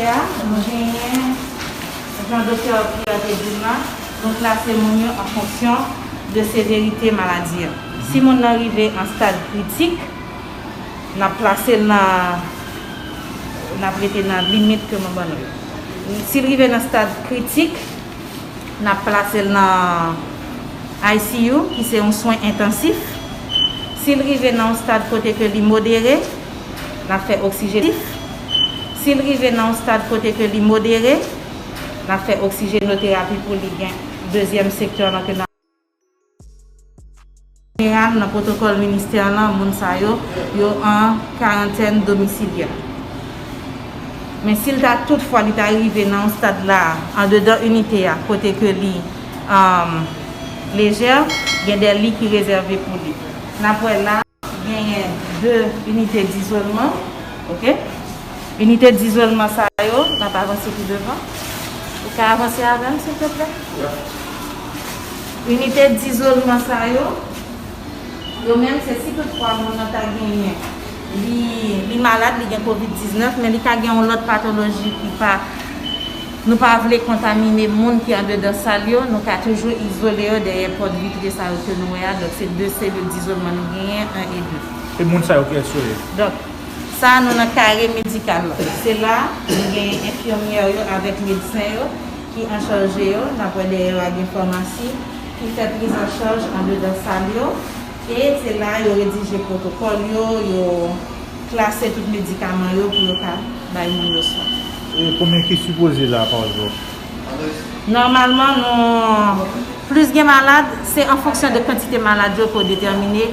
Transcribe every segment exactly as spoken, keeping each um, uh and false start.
A, nou genyen, jan doktè Pierre te di m la, nou klase moun yo an fonksyon de severite maladi a. Si moun nan rive an stad kritik, n ap plase l nan, n ap rete nan limit ke mwen ban nou yo. Si l rive nan stad kritik, n ap plase l nan I C U, ki se yon swen entansif. Si l rive nan yon stad kote ke li modere, n ap fè oksijeni. Si l rive nan yon stad kote ke li modere, n ap fè oksijenoterapi pou li. Gen dezyèm sektè lan ke n ap jeneral, nan pwotokòl ministè lan, moun sa yo, yo an karantèn domisilyè. Men si l ta toutfwa li ta rive nan yon stad la, andedan inite a, kote ke li um, lejè, gen de li ki rezève pou li. N ap wè la, genyen de inite dizolman, oke? Inite dizolman sa yo, n ap avanse pi devan. Ou ka avanse avè m, silteplè? Inite dizolman sa yo, yo menm, se si toutfwa moun nan ta genyen, li, li malad, li gen kovid diznèf, men li ka gen yon lòt patoloji ki pa, nou pa vle kontamine moun ki andedan sal yo, nou ka toujou izole yo dèyè pòt vitre sa yo ke nou wè a. Donk, se de selil dizolman nou genyen, en e de. E moun sa yo, kiyès yo ye? Donk, sa a nou nan kare medikal la. Se la, nou genyen enfimyè yo avèk medsen yo ki an chaj de yo. N ap wè dèyè yo a gen famasi ki fè priz an chaj andedan sal yo. E se la yo redije pwotokòl yo, yo klase tout medikaman yo pou yo ka bay moun yo swen. E konbyen ki sipoze la pa jou? Nòmalman, nou, plis gen malad, se an fonksyon de kantite malad yo ke w detèmine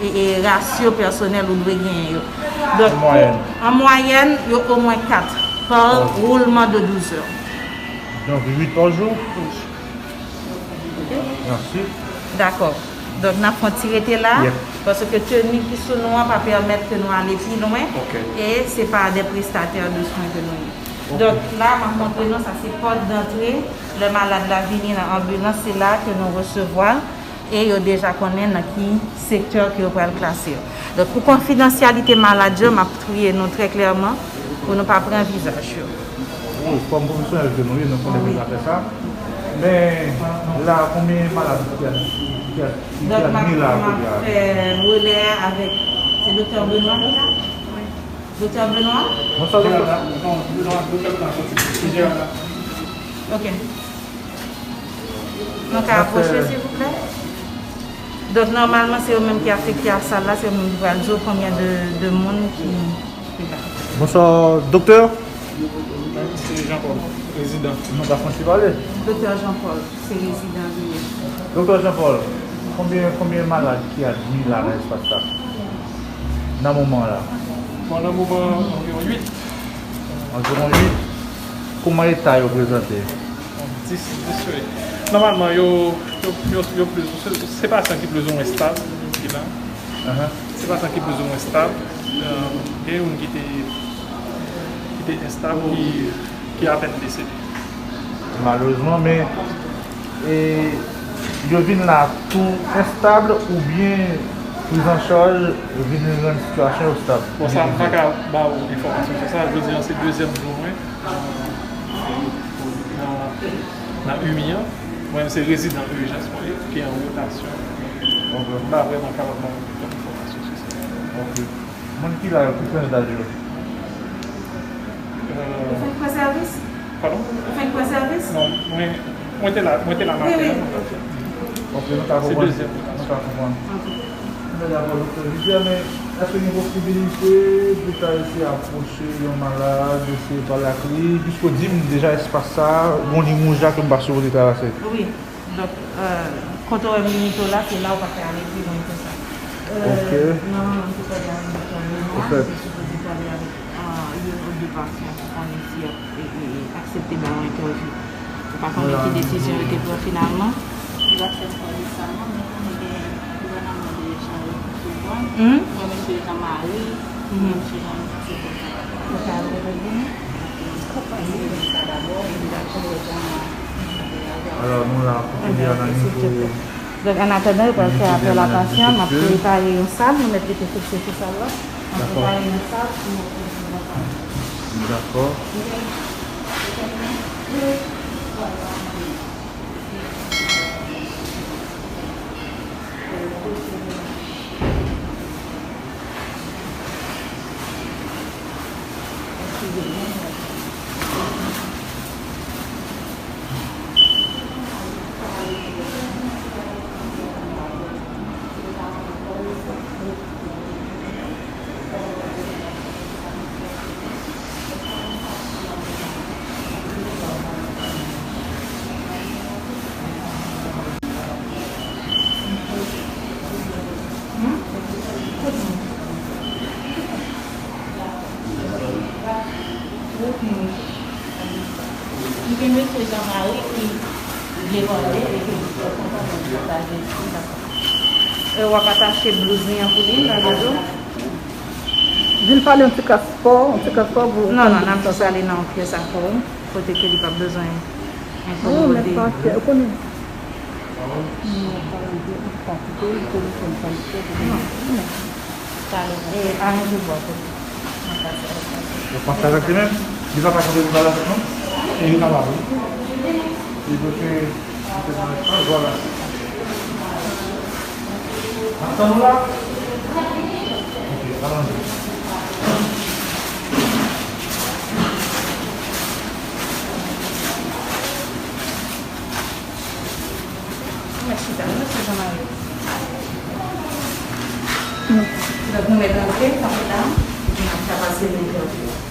e, e rasyo pèsonèl ou dwe genyen yo. Donk, an mwayèn, yo omwen kat pa woulman de douz è. Donk, uit pa jou? Wi. Mèsi. Dakò. Donk, n ap fè yon ti rete la, paske teni ki sou nou an pa pèmèt ke nou ale pi lwen, e se pa de prestatè de swen ke nou ye. Donk, la, m ap montre nou, sa se pòt dantre. Lè malad la vini nan anbilans, se la ke nou resevwa e yo deja konnen nan ki sektè ke yo pral klase yo. Donk, pou konfidansyalite malad yo, m ap touye nou trè klèman pou nou pa pran vizaj yo. Wi, kòm pwofesyonèl ke nou ye, nou konnen pou n ka fè sa. Men, la, konbyen malad ki a, ki a, ki admi la kounye a? Donk, m ap, m ap fè relè a avèk, se doktè Benoît ki la? Doktè Benoît? Bonswa, doktè. Ok. Nou ka apwoche, silvouplè? Donk, nòmalman, se yo menm ki afekte a sal la, se yo menm ki pral di w konbyen de, de moun ki, ki la. Bonswa, doktè. Se Jean Paul, rezidan. Nou ka fè yon ti pale? Doktè Jean Paul, se rezidan li ye. Doktè Jean Paul, konbyen, konbyen malad ki admi la nan espas sa? Nan moman la? Bon, nan moman, anviwon uit. Anviwon uit. Kòman eta yo prezante? Dis, dis, wi. Nòmalman, yo, yo, yo, yo plis, se, se pasyan ki plis ou mwen estab ki la. Se pasyan ki plis ou mwen estab. Euh, gen youn ki te, ki te estab, ki, ki apèn desede. Malerezman, men, e, yo vin la tou estab oubyen priz an chaj vin rann sitiyasyon yo estab? Bon, sa, m pa ka ba w enfòmasyon sou sa. Jodi a, se dezyèm jou mwen nan, nan, nan imi an. Mwen menm, se rezidan ijans mwen ye, ki an wotasyon. M pa vrèman kapab ba w enfòmasyon sou sa. Ok. Moun ki la yo, ki tranch daj yo? Ou fenk pran sèvis? Padon? Ou fenk pran sèvis? Non, mwen, mwen te la, mwen te la maten an. Wi, wi. Ok, nou ka konprann. Se dezyèm. Nou ka konprann. Ok. Mwen dakò, doktè Vivian, men èske gen posibilite pou ta eseye apwoche yon malad, eseye pale ak li? Piske w di m deja espas sa, gon limouja ke m pa sipoze travèse. Wi. Donk, euh, kote w wè m limite w la, se la ou pa fè ale pi lwen ke sa. Euh, ok. Nòmalman, m te pale avèk doktè Benoît, m te sipoze pale avèk, euh, youn ou de pasyan pou konnen si y ap, e, e, e, aksepte ba w entèvyou. Ou pa konnen ki desizyon yo te pran finalman. Li pa fè m pale sa, non, men konnen gen gouvènman de echanj sou pwen. Mwen, mesye Jean Marie, mesye Jean, se konsa. Ou ka rele li? Alò, nou la pou kounye a nan nivo. Donk, an atandan, yo pral fè apèl a pasyan, m ap prepare yon sab, nou mèt rete fikse sou sab la. M ap prepare yon sab pou yo pran sab. Dakò. Gen mesye Jean Marie ki vle pale epi l kontan pou l pataje tout sa. E w ap atache blouz li an pou li, nan rezo? Di l pale yon ti kras fò, yon ti kras fò pou... Non, non, n ap pale nan yon pyès afò, kote ke li p ap bezwen... Non, men pa fè, ou konnen. Non. Talè, e, aranje bò kote. Mwen pase avèk sa. Ou pase avèk li menm? Li pa ka konte pou bagay non? E li kapab, wi. Li bloke, li te nan espas, vwala. Ap tann ou la? Ok, alonji. Mwen chita, mwen se Jean Marie. Donk, nou mèt antre, tanpri la, epi n ap ka pase nan entèvyou a.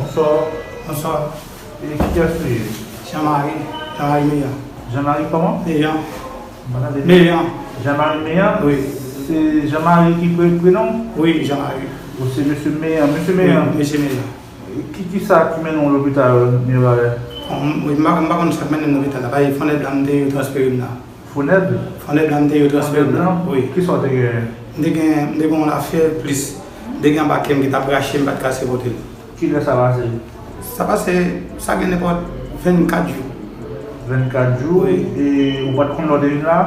Bonswa. Bonswa. E kiyès ou ye? Jean Marie, Jean Marie Meyan. Jean Marie kòman? Meyan. Mwen tande Meyan. Jean Marie Meyan? Wi. Se Jean Marie ki pre-, prenon w? Wi, Jean Marie. Ou se mesye Meyan, mesye Meyan? Wi, mesye Meyan. Ki, kisa ki mennen w lopital Mirebalais? Bon, m, wi, m pa, m pa konn sa k mennen m lopital la. Paske Fondèblan m te ye yo transfere m la. Fondèb? Fondèblan m te ye yo transfere m la. Fondèblan? Wi. Kisa w te genyen? M te gen, m te gen yon lafyèv plis. M te gen anba kè m ki t ap rache, m pa t ka sipote l. Kilè sa pase? Sa pase, sa gen nenpòt vennkat jou. Vennkat jou? Wi. E ou pa t konn lè w te vin la?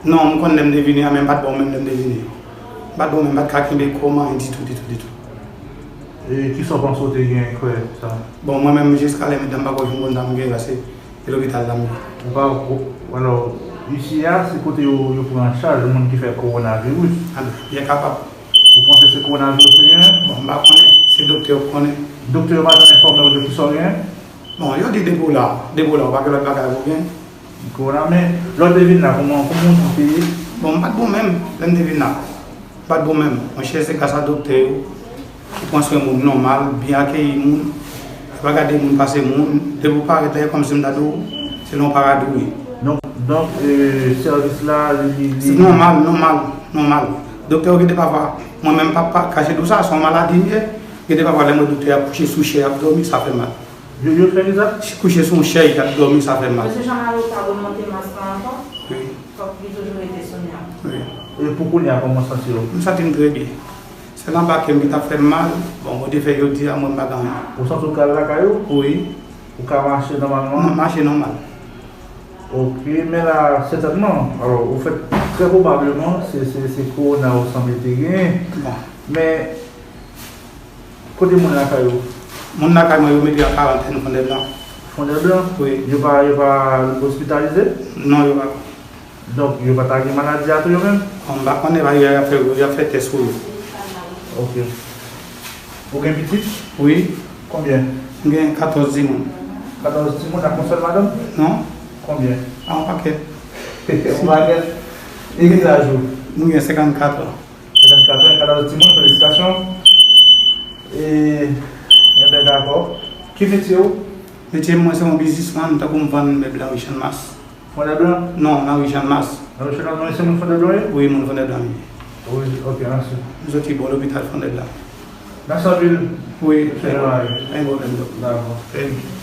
Non, m konn lè m te vini a, men m pa t bon menm lè m te vini. M pa t bon menm, m pa t ka kenbe kò m, anyen ditou, ditou, ditou. E kisa w panse w te gen kwè sa? Bon, mwen menm, jiska lè m dan m pa ko jwenn konn sa m gen, paske e lopital la m ye. Ou pa, ou, alò, isi a, se kote yo, yo pran an chaj moun ki fè kowonaviris. A, byen kapab. Ou panse se kowonaviris ou genyen? Bon, m pa konnen. Se doktè yo k konnen. Doktè yo pa janm enfòme w de kisa w genyen? Bon, yo di depi w la, depi w la, ou pa gen lòt bagay pou w gen. Kowona, men lè w te vin la, kòman, kòman w te ye? Bon, m pa t bon menm, lè m te vin la. M pa t bon menm. Monchè, se gras a doktè yo ki pran swen moun nòmal, byen akeyi moun. Yo pa gade moun pase moun. Depi w parèt la, e kòmsi m ta di w, se nan yon paradi w ye. Donk, donk, e, sèvis la, li, li, li... Se nòmal, nòmal, nòmal. Doktè yo gen de pafwa, mwen menm pa, pa kache di w sa, se yon maladi m ye. Gen de pafwa, lè m wè doktè ap kouche sou chè, ap dòmi, sa fè m mal. Yo, yo fè kisa? Kouche sou yon chèz, ap dòmi, sa fè m mal. Mesye Jean Marie, ou ka remonte mas lan ankò? Wi. Fòk li toujou rete sou nèg. Wi. E pou kounye a, kòman w santi w? M santi m trè byen. Sèl anba kè m ki t ap fè m mal, bon, Bondye fè jodi a, mwen m pa gen anyen. Ou santi w ka al lakay ou? Wi. Ou ka mache nòmalman? Mwen mache nòmal. Ok, men la, sètènman, alò, ou fèt trè pwobableman, se, se, se kowona ou sanble te genyen. Bon. Men, kote moun lakay ou? Moun lakay mwen, yo mete yo an karantèn Fondèblan. Fondèblan? Wi. Yo pa, yo pa ospitalize? Non, yo pa. Donk, yo pa ta gen maladi a tou yo menm? Bon, m pa konnen, paske y ap fè, y ap fè tès pou yo. Ok. Ou gen pitit? Wi. Konbyen? M gen katòz timoun. Katòz timoun ak yon sèl madanm? Non. Konbyen? A, yon pakèt. Yon pakèt? E ki laj ou? M gen senkannkat an. Senkannkat an, katòz timoun, felisitasyon. E, enben, dakò. Ki metye w? Metye mwen se yon biznismann, tankou m vann mèb nan ri Channmas. Fondèblan? Non, nan ri Channmas. Nan ri Channmas, men se moun Fondèblan w ye? Wi, moun Fondèblan m ye. Wi, ok, mèsi. M soti bò lopital Fondèblan. Nan sant vil? Wi, pa gen pwoblèm, dòk. Dakò. Trè byen.